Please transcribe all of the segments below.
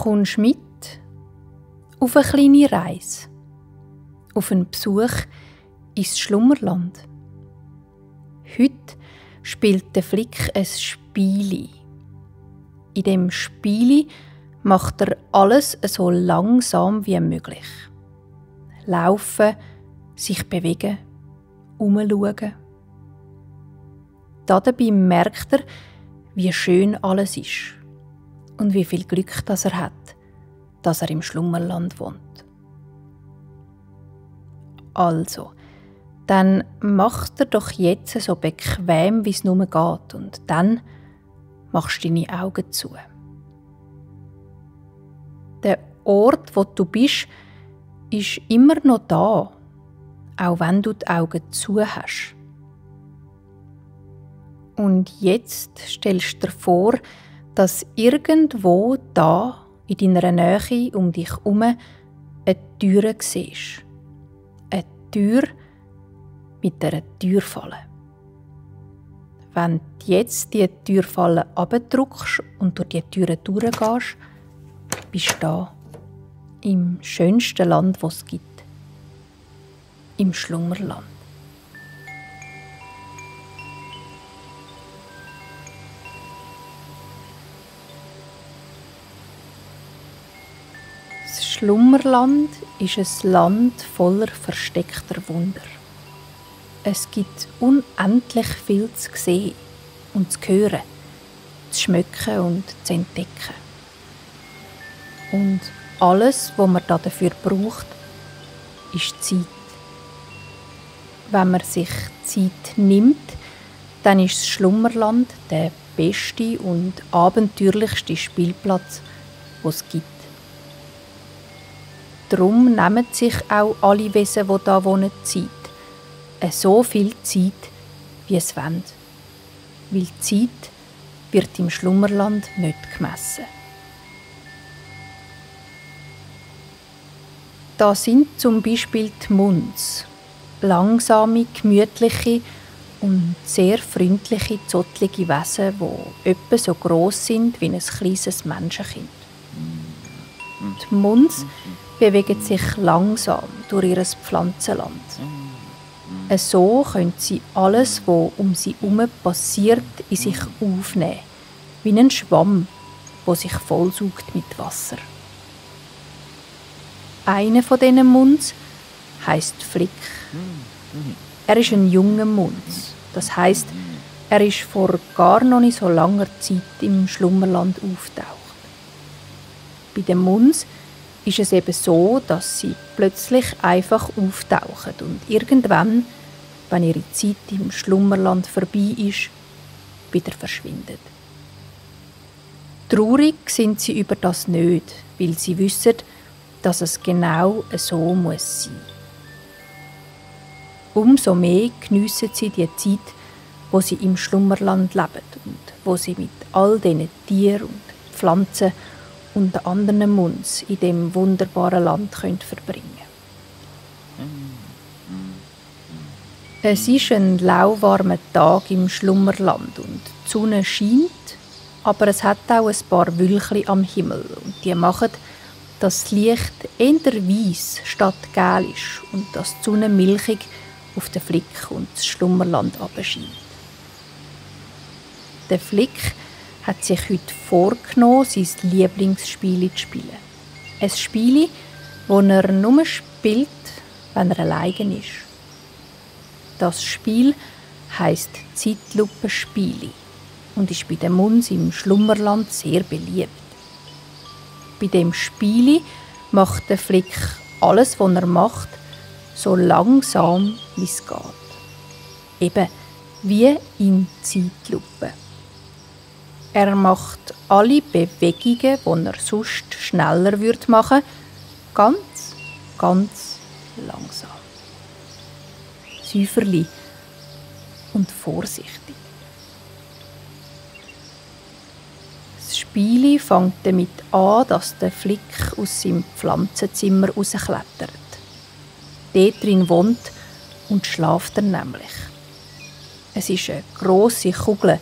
Kommst mit auf eine kleine Reise, auf einen Besuch ins Schlummerland. Heute spielt der Flick ein Spieli. In dem Spieli macht er alles so langsam wie möglich. Laufen, sich bewegen, umschauen. Dabei merkt er, wie schön alles ist und wie viel Glück das er hat, dass er im Schlummerland wohnt. Also, dann macht er doch jetzt so bequem, wie es nur geht, und dann machst du deine Augen zu. Der Ort, wo du bist, ist immer noch da, auch wenn du die Augen zu hast. Und jetzt stellst du dir vor, dass irgendwo da in deiner Nähe um dich herum eine Tür siehst. Eine Tür mit einer Türfalle. Wenn du jetzt die Türfalle abdrückst und durch die Türe durchgehst, bist du da, im schönsten Land, das es gibt. Im Schlummerland. Das Schlummerland ist ein Land voller versteckter Wunder. Es gibt unendlich viel zu sehen und zu hören, zu schmecken und zu entdecken. Und alles, was man dafür braucht, ist Zeit. Wenn man sich Zeit nimmt, dann ist das Schlummerland der beste und abenteuerlichste Spielplatz, den es gibt. Darum nehmen sich auch alle Wesen, die hier wohnen, Zeit. So viel Zeit, wie es wollen. Weil die Zeit wird im Schlummerland nicht gemessen. Da sind zum Beispiel die Muns. Langsame, gemütliche und sehr freundliche, zottlige Wesen, die etwa so gross sind wie ein kleines Menschenkind. Die Muns bewegen sich langsam durch ihr Pflanzenland. So können sie alles, was um sie herum passiert, in sich aufnehmen, wie ein Schwamm, der sich vollsaugt mit Wasser. Einer von diesen Muns heisst Flick. Er ist ein junger Muns. Das heisst, er ist vor gar noch nicht so langer Zeit im Schlummerland aufgetaucht. Bei den Muns ist es eben so, dass sie plötzlich einfach auftauchen und irgendwann, wenn ihre Zeit im Schlummerland vorbei ist, wieder verschwinden. Traurig sind sie über das nicht, weil sie wissen, dass es genau so muss sein. Umso mehr geniessen sie die Zeit, wo sie im Schlummerland leben und wo sie mit all diesen Tieren und Pflanzen und anderen Muns in dem wunderbaren Land verbringen können. Es ist ein lauwarmer Tag im Schlummerland und die Sonne scheint, aber es hat auch ein paar Wölkchen am Himmel und die machen, dass das Licht eher weiss statt gel ist und dass die Sonne milchig auf den Flick und das Schlummerland abscheint. Der Flick hat sich heute vorgenommen, sein Lieblingsspiel zu spielen. Ein Spiel, das er nur spielt, wenn er alleine ist. Das Spiel heisst Zeitlupenspieli und ist bei den Muns im Schlummerland sehr beliebt. Bei dem Spieli macht der Flick alles, was er macht, so langsam wie es geht. Eben wie in Zeitlupe. Er macht alle Bewegungen, die er sonst schneller machen würde, ganz, ganz langsam. Säuferli und vorsichtig. Das Spiel fängt damit an, dass der Flick aus seinem Pflanzenzimmer rausklettert. Dort drin wohnt und schläft er nämlich. Es ist eine grosse Kugel,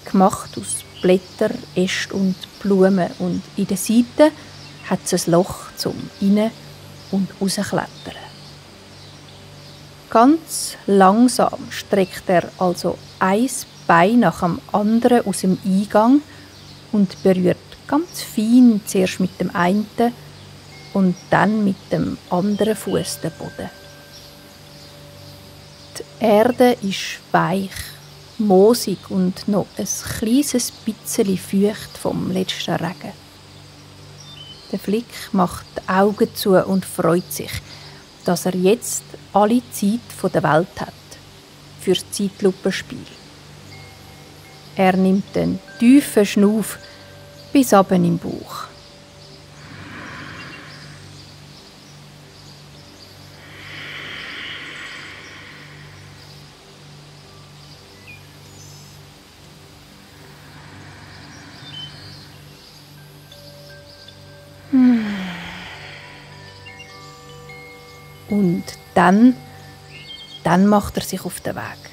gemacht aus Blätter, Ästen und Blumen, und in den Seiten hat es ein Loch zum Rein- und Rausklettern. Ganz langsam streckt er also ein Bein nach dem anderen aus dem Eingang und berührt ganz fein zuerst mit dem einen und dann mit dem anderen Fuß den Boden. Die Erde ist weich, moosig und noch ein kleines bisschen feucht vom letzten Regen. Der Flick macht die Augen zu und freut sich, dass er jetzt alle Zeit der Welt hat fürs Zeitlupenspiel. Er nimmt einen tiefen Schnuff bis runter im Bauch. Und dann macht er sich auf den Weg.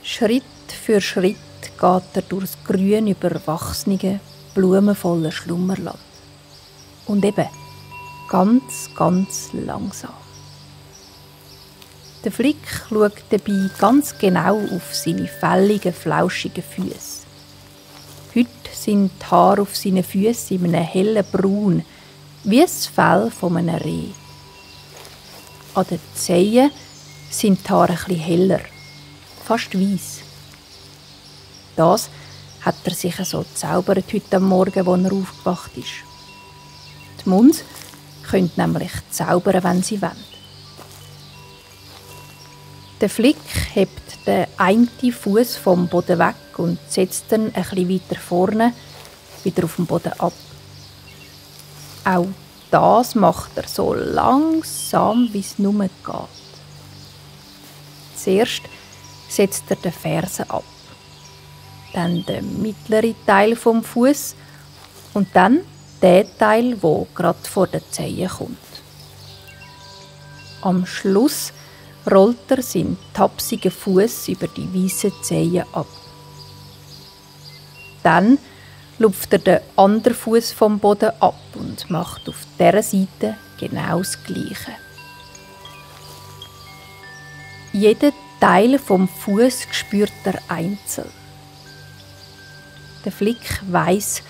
Schritt für Schritt geht er durchs grün überwachsene, blumenvolle Schlummerland. Und eben ganz, ganz langsam. Der Flick schaut dabei ganz genau auf seine fälligen, flauschigen Füße. Heute sind die Haare auf seinen Füßen in einem hellen Braun, wie das Fell von einem Reh. An den Zehen sind die Haare etwas heller, fast weiss. Das hat er sich so gezaubert heute Morgen, als er aufgewacht ist. Die Muns können nämlich zaubern, wenn sie wollen. Der Flick hebt den einen Fuß vom Boden weg und setzt ihn etwas weiter vorne wieder auf den Boden ab. Auch das macht er so langsam, wie es nur geht. Zuerst setzt er den Fersen ab, dann den mittleren Teil vom Fuß und dann den Teil, der gerade vor den Zehen kommt. Am Schluss rollt er seinen tapsigen Fuß über die weißen Zehen ab. Dann lupft er den anderen Fuß vom Boden ab und macht auf dieser Seite genau das Gleiche. Jeden Teil vom Fuß spürt er einzeln. Der Flick weiss,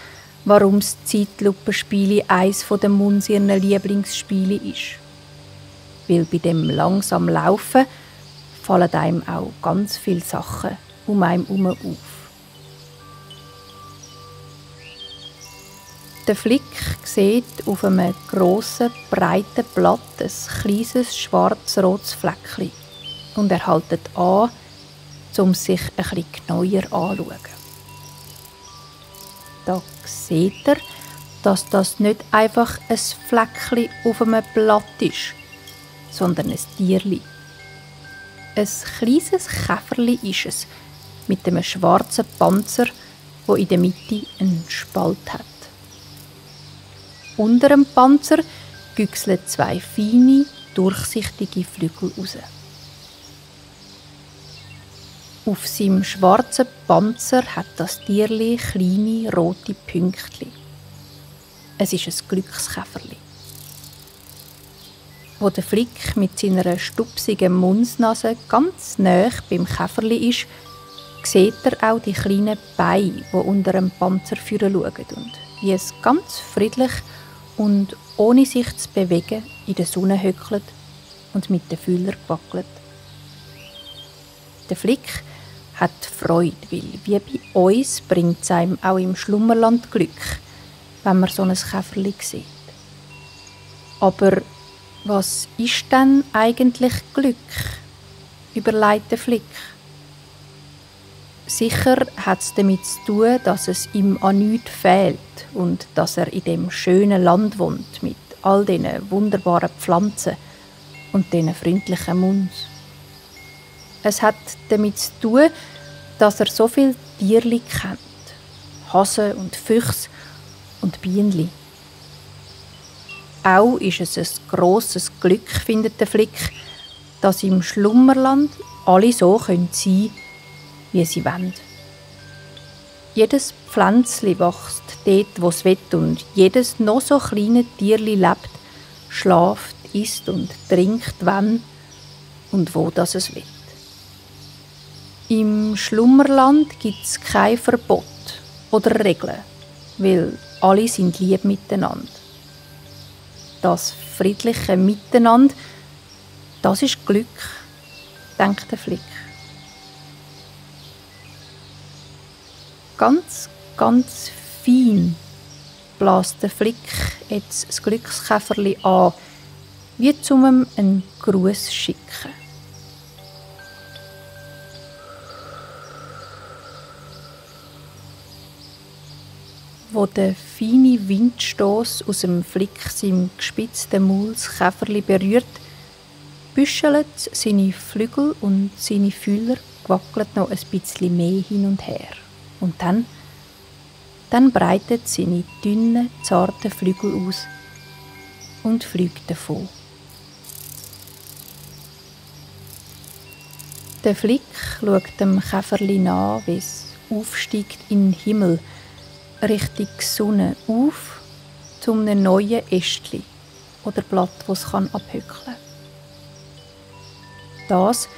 warum das Zeitlupenspiel eines der Muns ihren Lieblingsspiele ist. Weil bei dem langsam Laufen fallen einem auch ganz viele Sachen um einen herum auf. Der Flick sieht auf einem grossen, breiten Blatt ein kleines schwarz-rotes Fleckchen und er hält an, um sich ein bisschen genauer anzuschauen. Da sieht er, dass das nicht einfach ein Fleckchen auf einem Blatt ist, sondern ein Tierli. Ein kleines Käferli ist es, mit einem schwarzen Panzer, wo in der Mitte einen Spalt hat. Unter dem Panzer güchseln zwei feine, durchsichtige Flügel raus. Auf seinem schwarzen Panzer hat das Tierli kleine rote Pünktchen. Es ist ein Glückskäferli. Wo der Flick mit seiner stupsigen Mundsnase ganz nahe beim Käferli ist, sieht er auch die kleinen Beine, die unter dem Panzer schauen und wie es ganz friedlich und ohne sich zu bewegen in der Sonne hückelt und mit den Fühlern wackelt. Der Flick hat Freude, weil wie bei uns bringt es einem auch im Schlummerland Glück, wenn man so ein Käferli sieht. Aber was ist denn eigentlich Glück? Überlegt der Flick. Sicher hat es damit zu tun, dass es ihm an nichts fehlt und dass er in dem schönen Land wohnt mit all diesen wunderbaren Pflanzen und diesen freundlichen Muns. Es hat damit zu tun, dass er so viele Tierli kennt. Hasen und Füchse und Bienenli. Auch ist es ein grosses Glück, findet der Flick, dass im Schlummerland alle so sein können, wie sie wollen. Jedes Pflänzli wächst dort, wo es will, und jedes noch so kleine Tierli lebt, schlaft, isst und trinkt, wann und wo das es will. Im Schlummerland gibt es kein Verbot oder Regeln, weil alle sind lieb miteinander. Das friedliche Miteinander, das ist Glück, denkt der Flick. Ganz, ganz fein bläst der Flick jetzt das Glückskäferli an, wie zum ihm einen Gruß schicken. Wo der feine Windstoß aus dem Flick seinem gespitzten Maul das Käferli berührt, büschelt seine Flügel und seine Fühler wackelt noch ein bisschen mehr hin und her. Und dann breitet seine dünnen, zarten Flügel aus und fliegt davon. Der Flick schaut dem Käferli nach, wie es aufsteigt in den Himmel, Richtung Sonne auf, zu einem neuen Ästchen oder Blatt, das es abhöckeln kann. Das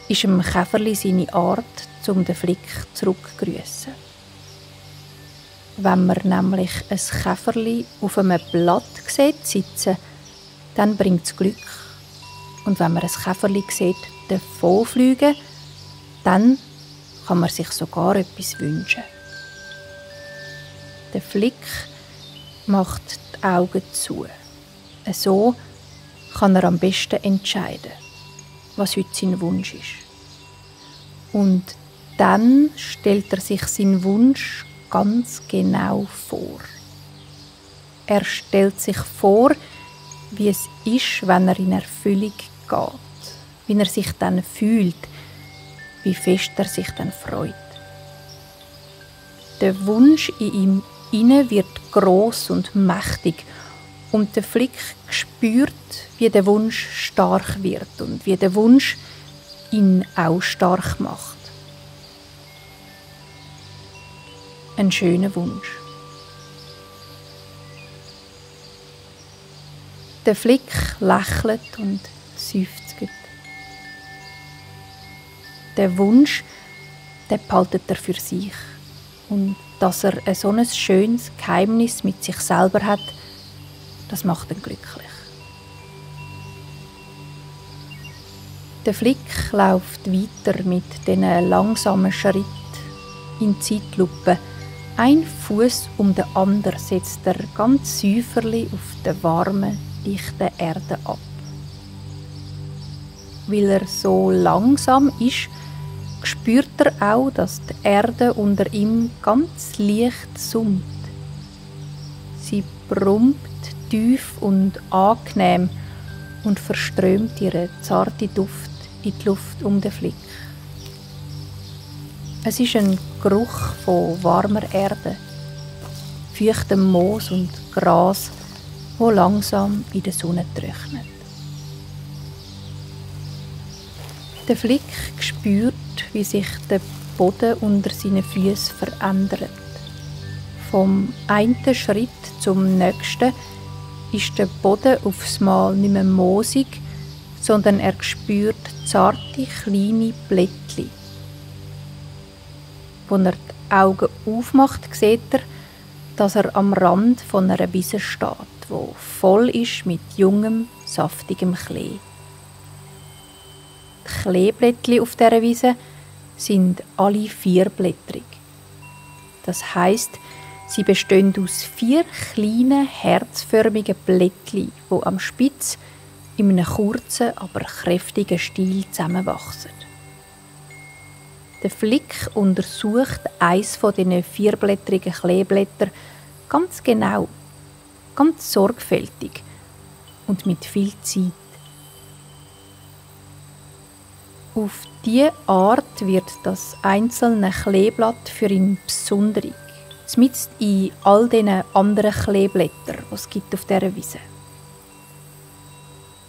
ist dem Käferli seine Art, um den Flick zurückzugrüssen. Wenn man nämlich ein Käferli auf einem Blatt sieht sitzen, dann bringt es Glück. Und wenn man ein Käferli sieht davonfliegen, dann kann man sich sogar etwas wünschen. Der Flick macht die Augen zu. So kann er am besten entscheiden, was heute sein Wunsch ist. Und dann stellt er sich seinen Wunsch ganz genau vor. Er stellt sich vor, wie es ist, wenn er in Erfüllung geht, wie er sich dann fühlt, wie fest er sich dann freut. Der Wunsch in ihm inne wird gross und mächtig und der Flick spürt, wie der Wunsch stark wird und wie der Wunsch ihn auch stark macht. Ein schöner Wunsch. Der Flick lächelt und seufzt. Der Wunsch, den behaltet er für sich. Und dass er ein so ein schönes Geheimnis mit sich selber hat, das macht ihn glücklich. Der Flick läuft weiter mit diesen langsamen Schritten in Zeitlupe. Ein Fuß um den anderen setzt er ganz säuferlich auf der warmen, dichten Erde ab. Weil er so langsam ist, spürt er auch, dass die Erde unter ihm ganz leicht summt. Sie brummt tief und angenehm und verströmt ihren zarten Duft in die Luft um den Flick. Es ist ein Geruch von warmer Erde, feuchtem Moos und Gras, wo langsam in der Sonne trocknet. Der Flick spürt, wie sich der Boden unter seinen Füßen verändert. Vom einen Schritt zum nächsten ist der Boden aufs Mal nicht mehr moosig, sondern er spürt zarte, kleine Blättchen. Als er die Augen aufmacht, sieht er, dass er am Rand von einer Wiese steht, die voll ist mit jungem, saftigem Klee. Die Kleeblättchen auf dieser Wiese sind alle vierblättrig. Das heisst, sie bestehen aus 4 kleinen, herzförmigen Blättchen, die am Spitz in einem kurzen, aber kräftigen Stiel zusammenwachsen. Der Flick untersucht eines von diesen 4blättrigen Kleeblättern ganz genau, ganz sorgfältig und mit viel Zeit. Auf diese Art wird das einzelne Kleeblatt für ihn besonderig, mitten in all diesen anderen Kleeblättern, die es gibt auf dieser Wiese.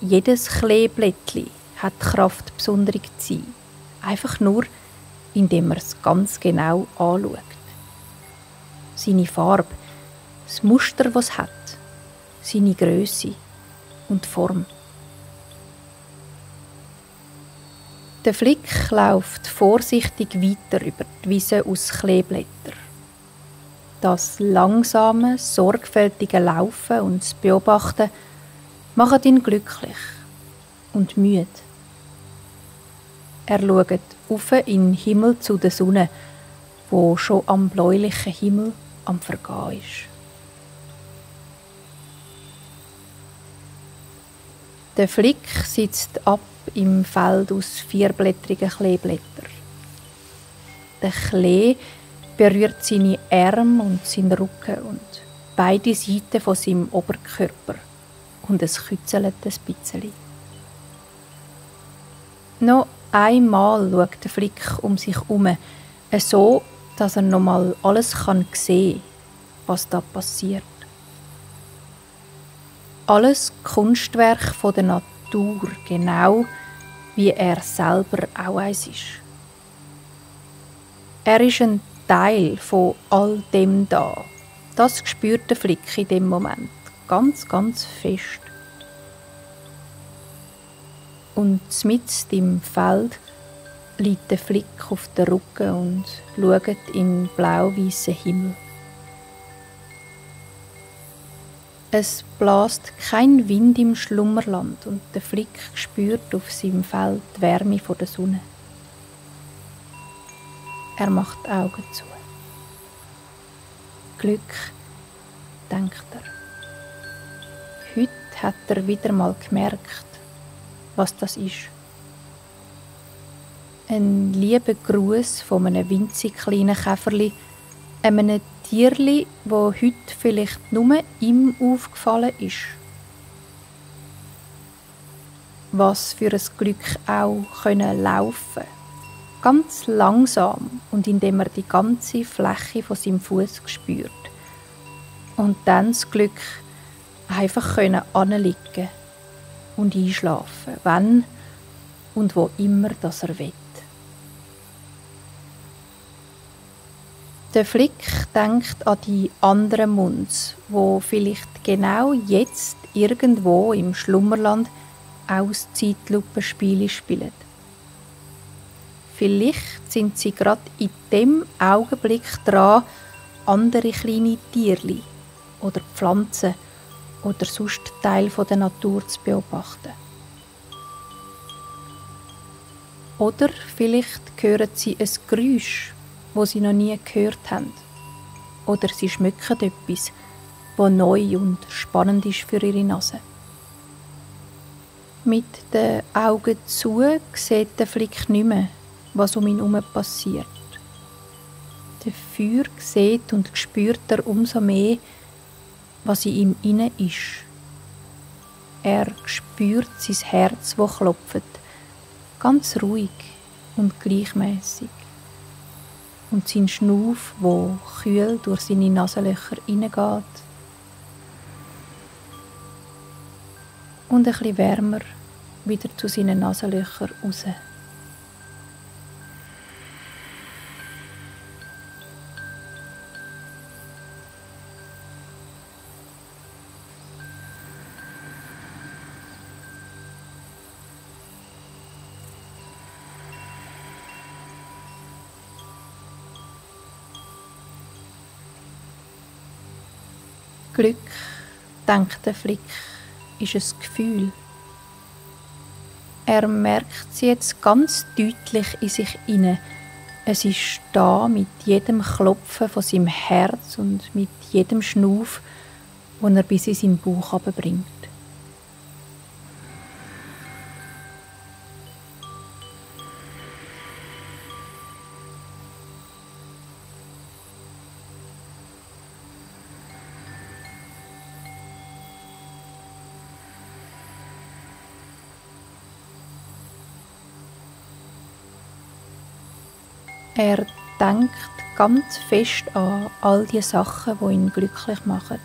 Jedes Kleeblättchen hat die Kraft, besonderig zu sein, einfach nur, indem man es ganz genau anschaut. seine Farbe, das Muster, das es hat, seine Grösse und Form. Der Flick läuft vorsichtig weiter über die Wiese aus Kleeblättern. Das langsame, sorgfältige Laufen und das Beobachten machen ihn glücklich und müde. Er schaut auf in den Himmel zu der Sonne, wo schon am bläulichen Himmel am Vergehen ist. Der Flick sitzt ab im Feld aus vierblättrigen Kleeblättern. Der Klee berührt seine Arme und seinen Rücken und beide Seiten von seinem Oberkörper und es kützelt ein bisschen. Noch einmal schaut der Flick um sich herum, so, dass er nochmal alles sehen kann, was da passiert. Alles Kunstwerk von der Natur, genau wie er selber auch eins ist. Er ist ein Teil von all dem da. Das spürt der Flick in dem Moment ganz, ganz fest. Und mitten im Feld liegt der Flick auf den Rücken und schaut in den blau-weißen Himmel. Es bläst kein Wind im Schlummerland und der Flick spürt auf seinem Feld die Wärme der Sonne. Er macht die Augen zu. Glück, denkt er. Heute hat er wieder mal gemerkt, was das ist. Ein lieber Gruß von einem winzig kleinen Käferli, einem Tierli, wo heute vielleicht nur ihm aufgefallen ist. Was für ein Glück auch können laufen, ganz langsam und indem er die ganze Fläche von seinem Fuß spürt. Und dann das Glück, einfach anliegen und einschlafen, wenn und wo immer das er will. Der Flick denkt an die anderen Munds, wo vielleicht genau jetzt irgendwo im Schlummerland auch das Zeitlupenspiel spielen. Vielleicht sind sie gerade in dem Augenblick dran, andere kleine Tierli oder Pflanzen oder sonst Teil der Natur zu beobachten. Oder vielleicht hören sie ein Geräusch, das sie noch nie gehört haben. Oder sie schmecken etwas, das neu und spannend ist für ihre Nase. Mit den Augen zu sieht der Flick nicht mehr, was um ihn herum passiert. Dafür sieht und spürt er umso mehr, was in ihm inne ist. Er spürt sein Herz, das klopft, ganz ruhig und gleichmäßig. Und sein Schnuff, wo kühl durch seine Nasenlöcher hineingeht. Und ein bisschen wärmer wieder zu seinen Nasenlöchern raus. Glück, denkt der Flick, ist ein Gefühl. Er merkt es jetzt ganz deutlich in sich inne. Es ist da mit jedem Klopfen von seinem Herz und mit jedem Schnuff, den er bis in seinen Bauch bringt. Er denkt ganz fest an all die Sachen, die ihn glücklich machen.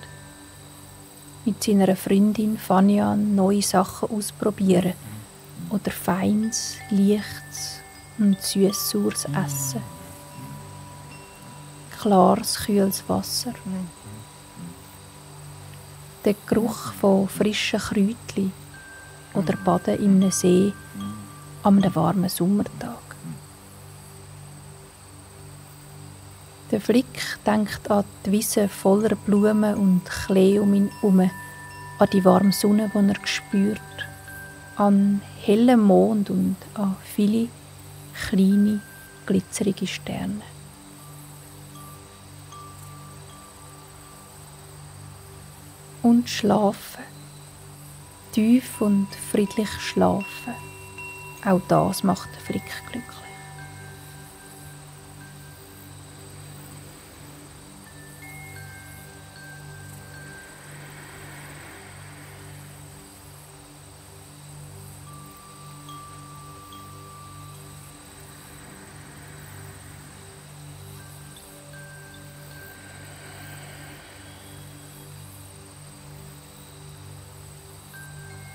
Mit seiner Freundin Fania neue Sachen ausprobieren oder feines, leichtes und süß-saures Essen. klares, kühles Wasser. Der Geruch von frischen Kräutchen oder Baden in einem See an einem warmen Sommertag. Der Flick denkt an die Wiese voller Blumen und Klee um ihn herum, an die warme Sonne, die er spürt, an hellen Mond und an viele kleine, glitzerige Sterne. Und schlafen. Tief und friedlich schlafen. Auch das macht den Flick glücklich.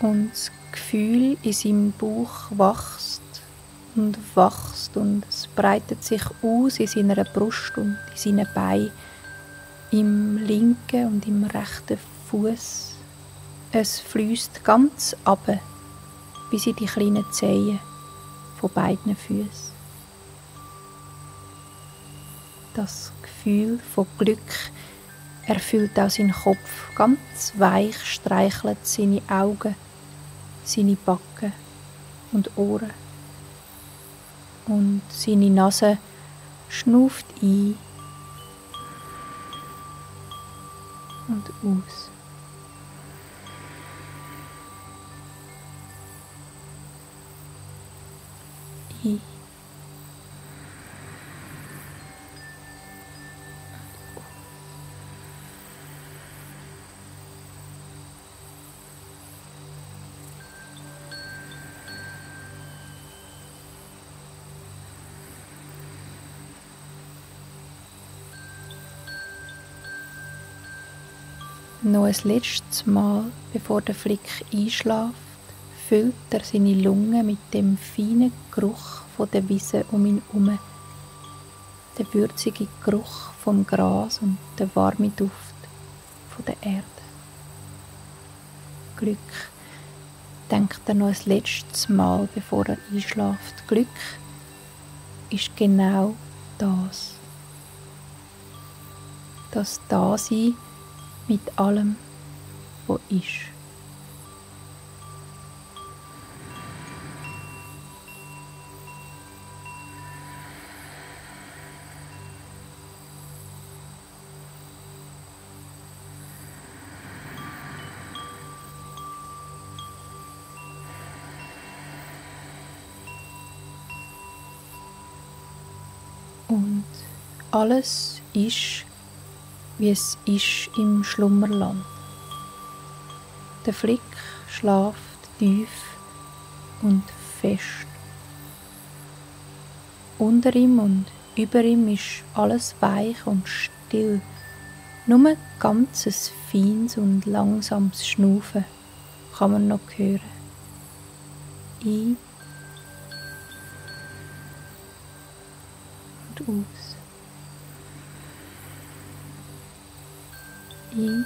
Und das Gefühl in seinem Bauch wächst und es breitet sich aus in seiner Brust und in seinen Beinen, im linken und im rechten Fuß. Es fließt ganz runter, bis in die kleinen Zehen von beiden Füßen. Das Gefühl von Glück erfüllt auch seinen Kopf. Ganz weich streichelt seine Augen, seine Backen und Ohren. Und seine Nase schnauft ein und aus. Ein Noch ein letztes Mal, bevor der Flick einschläft, füllt er seine Lunge mit dem feinen Geruch von der Wiese um ihn herum, der würzige Geruch vom Gras und der warme Duft von der Erde. Glück, denkt er noch ein letztes Mal, bevor er einschläft. Glück ist genau das. Das Dasein mit allem, was ist. Und alles ist, wie es ist im Schlummerland. Der Flick schläft tief und fest. Unter ihm und über ihm ist alles weich und still. Nur ganzes feines und langsames Schnaufen kann man noch hören. Ein und aus. Ein